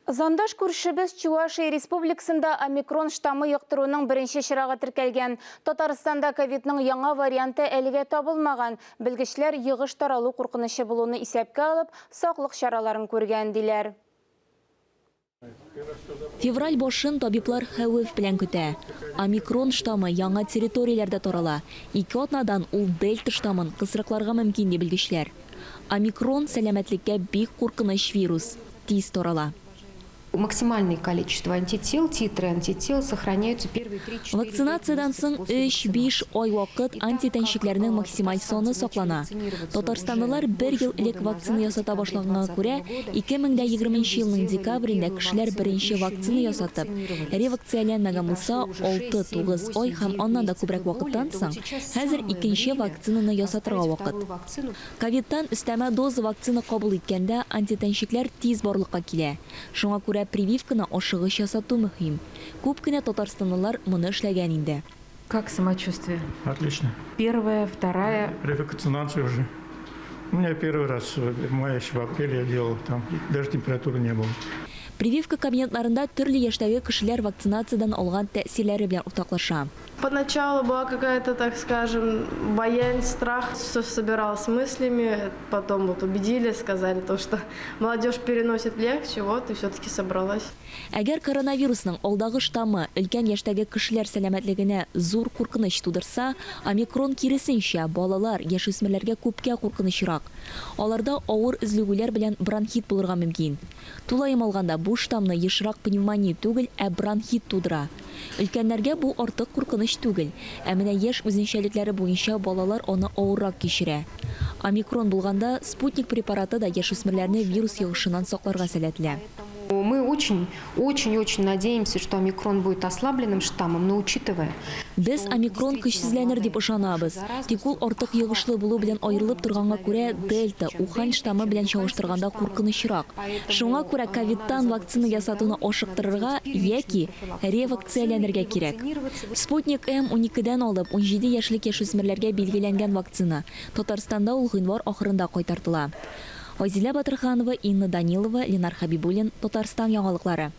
Ызандаш күршебез Чувашия Республикасында омикрон штаммы йоктыруның беренче чирагы теркәлгән. Татарстанда ковидның яңа варианты әлегә табылмаган. Белгечләр йогыш таралу куркынычы булуны исәпкә алып, саклык чараларын күргән, диләр. Февраль башын табиблар хәвеф белән көтә. Омикрон штаммы яңа территорияләрдә тарала. Ике атнадан ул дельта штаммын кысрыкларга мөмкин, ди белгечләр. Омикрон, сәламәтлеккә бик куркыныч вирус, тиз тарала. Максимальное количество антител, титры антител сохраняются первые 3-4 Вакцинациядән соң 3-5 ай вакыт антитәнчекләрнең максималь саны саклана. Татарстанлылар бер ел элек вакцина ясата башлаганга күрә, 2020 нче елның декабрендә кешеләр беренче вакцина ясатып, ревакцияләнмәгән булса, 6-9 ай һәм аннан да күбрәк вакыттан соң, хәзер икенче вакцинаны ясатырга вакыт. Ковидтан өстәмә доза вакцина кабул иткәндә антитәнчекләр тиз барлыкка килә. Шуңа күрә прививканы ашыгыч ясату мөһим. Күп кенә татарстанлылар моны эшләгән инде. Как самочувствие? Отлично. Первая, вторая. Ревакцинация уже. У меня первый раз в мае, еще в апреле я делал, там даже температуры не было. Прививка кабинетларында төрле яшьтәге кешеләр вакцинациядән алган тәэсирләре белән уртаклаша. Поначалу была какая-то, так скажем, боязнь, страх, все собирал с мыслями, потом вот убедили, сказали то, что молодежь переносит легче, вот и все-таки собралась. Әгәр коронавирусның алдагы штаммы өлкән яшьтәге кешеләр сәламәтлегенә зур куркыныч тудырса, омикрон киресенчә, балалар, яшүсмерләргә күпкә куркынычрак. Аларда авыр өзлегүләр белән бронхит булырга мөмкин. Тулаем алганда, бу штаммны ешрак пневмония түгел, ә бронхит тудыра. Өлкәннәргә бу артык куркыныч түгел, ә менә яшь үзенчәлекләре буенча балалар аны авыррак кичерә. Омикрон булганда, Спутник препараты да яшүсмерләрне вирус йогышыннан сакларга сәләтле. Мы очень, очень, очень надеемся, что омикрон будет ослабленным штаммом, но учитывая, Без омикрон көчсезләнер дип ышанабыз. Тик ул артык йогышлы булу белән аерылып торганга күрә, дельта, Ухань штаммы белән чагыштырганда куркынычрак. Шуңа күрә ковидтан вакцина ясатуны ашыктырырга яки ревакцияләнергә кирәк. Спутник М уникедән алып унҗиде яшьлек яшүсмерләргә билгеләнгән вакцина. Татарстанда ул гыйнвар ахырында кайтартыла. Айзилә Батырханова, Инна Данилова, Ленар Хәбибуллин, Татарстан яңалыклары.